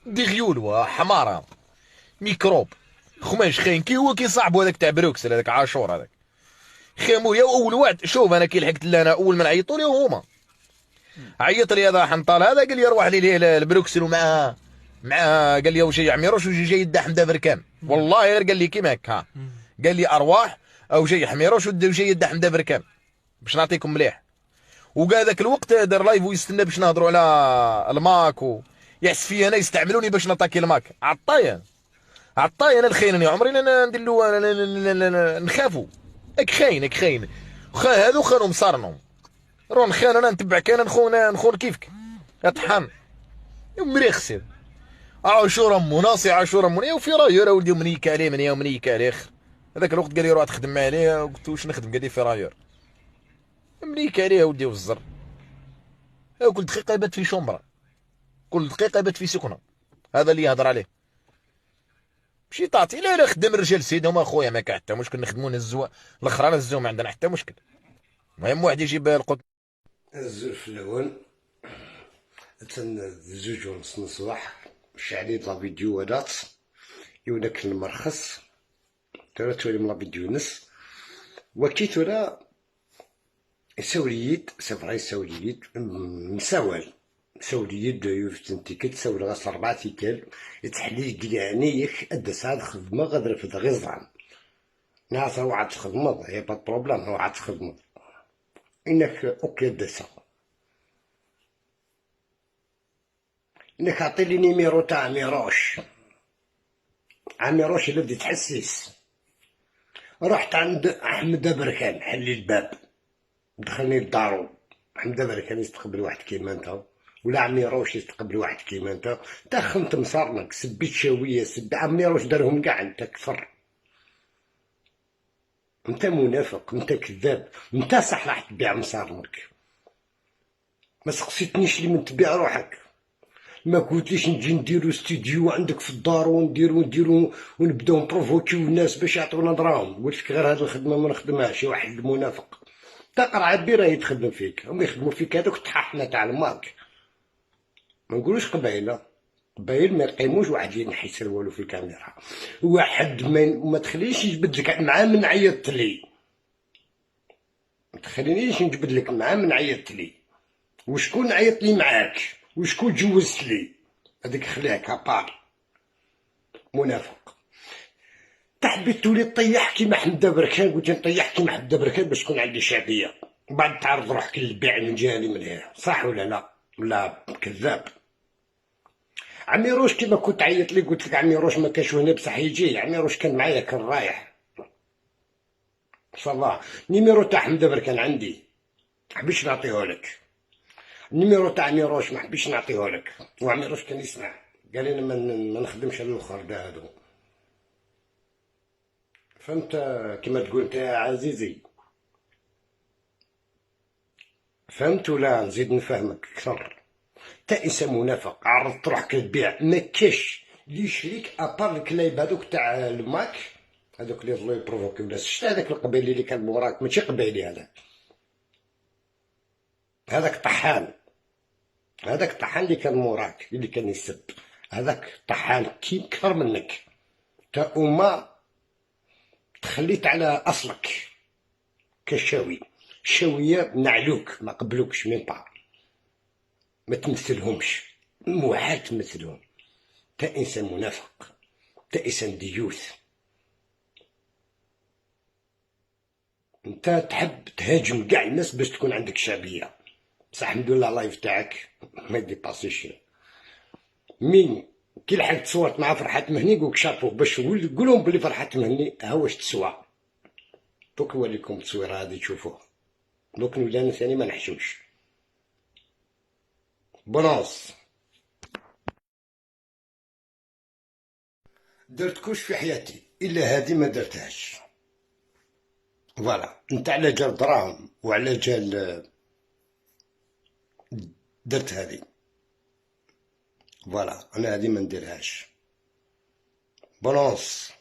ديغيول حماره ميكروب خماش خاين كي هو كي صاحبو هذاك تاع بروكسل هذاك عاشور هذاك خامو. يا اول واحد شوف انا كي لحقت لهنا اول ما عيطوا لي هما عيط لي هذا حنطال هذا قال لي روح لي لبروكسل ومع مع قال لي واش عميروش وجي جاي يدا حمده بركان. والله غير قال لي كيما هكا، قال لي ارواح او جاي حميروش وجاي يدا حمده بركان باش نعطيكم مليح. وقال ذاك الوقت دار live ويستنى باش نهضروا على الماك يحس فيا انا يستعملوني باش نطاكي الماك. عطايا عطايا انا الخاين عمري انا ندير له نخافو. اك خاين اك خاين هذو خانو مصارنو رون خان انا نتبعك انا نخون كيفك اطحن مريخ سير عاشور مناصي عاشور مني وفي رايور ولدي منيك عليه من يوم منيك عليه. هذاك الوقت قال لي روح تخدم عليه، قلت واش نخدم؟ قال لي في رايور منيك عليه ولدي والزر. كل دقيقة يبات في شومبرا، كل دقيقة يبات في سكنه. هذا اللي يهضر عليه ماشي تعطي. لا لا خدم الرجال سيدهم اخويا ما كان حتى مشكل، نخدمو نهزو الاخرى نهزو ما عندنا حتى مشكل. المهم واحد يجيب القط. الزلف الاول 2:30 الصباح شعليت la vidéo هذات يونك المرخص ترى تولي من la vidéo نص وكي ترى سوليد c'est vrai سوليد مساوال سوليد يوفتن تيكت سول غاس 4 تيكال يتحلي كلعنيك أدى ساعة خدمة غادر في غزران ناس وعد تخدمض y a pas problème وعد تخدمض إنك OK دسا إنك عطي لي numéro تاع عميروش. عميروش اللي بدي تحسس. رحت عند أحمد بركان حلي الباب دخلني لدارو. أحمد بركان يستقبل واحد كيما انت ولا عميروش يستقبل واحد كيما انت. تا خنت مصارنك سبيت شاوية سب عميروش دارهم كاع. انت كفر، انت منافق، انت كذاب، انت صح راح تبيع مصارنك. ما سقسيتنيش لي من تبيع روحك، ما قلتليش نجي نديرو استوديو عندك في الدار ونديرو نديرو ونبداو نبروفوكيو الناس باش يعطونا دراهم. قلت لك غير هاد الخدمة ما نخدمهاش. واحد المنافق تقرا عبي راهي تخدم فيك، هم يخدموا فيك هذوك الطحاحنه تاع الماك. ما نقولوش قبايله، قبايل ما يقيموش واحد ينحي سروالو في الكاميرا. واحد ما تخلينيش نجبد لك مع من عيطت لي، ما تخلينيش نجبد لك مع من عيطت لي وشكون عيط لي معاك وشكون جوزت لي. هذيك خليها كابار منافق. تحبي تولي طيح كيما حمد بركان. قلت نطيح كيما حمد بركان باش تكون عندي شعبية وبعد تعرض روحك للبيع من جهة من هنا. صح ولا لا؟ ولا كذاب؟ عميروش كيما كنت عيط لي قلت لك عميروش ما كانش هنا بصح يجي. عميروش كان معايا كان رايح ان شاء الله. numéro تاع حمد بركان عندي حبيش نعطيه لك. ال numéro تاع عميروش ما حبيش نعطيه لك. وعميروش كان يسمع قال لي انا ما نخدمش على الاخر ده هادو. فهمت كما تقول انت يا عزيزي؟ فهمت ولا نزيد نفهمك اكثر؟ تا انسان منافق عرضت روحك للبيع. ما كاش اللي يشريك à part الكلايب هذوك تاع الماك هذوك اللي يظلوا يبروفوكيو الناس. شفت هذاك القبيلي اللي كان موراك؟ ماشي قبيلي هذاك، هذاك طحان. هذاك طحان اللي كان موراك اللي كان يسب، هذاك طحان كي كثر منك. تا أما تخليت على اصلك كشاوي. الشاويه نعلوك ما قبلوكش من بعض، ما تمثلهمش، محال تمثلهم. تا انسان منافق، تا انسان ديوث. انت تحب تهاجم كاع الناس باش تكون عندك شعبية. بصح الحمد لله live تاعك ما ديباسيش. مين كي لحقت تصورت مع فرحات مهني قولك شابو باش قولهم بلي فرحات مهني ها واش تسوى. دوك نوريكم التصويره هذه تشوفوها. دوك نولي انا ثاني ما نحشمش. بونص درت كلش في حياتي الا هذه ما درتهاش. voilà انت على جال دراهم وعلى جال درت هذه. voilà انا هذه ما نديرهاش. بونص.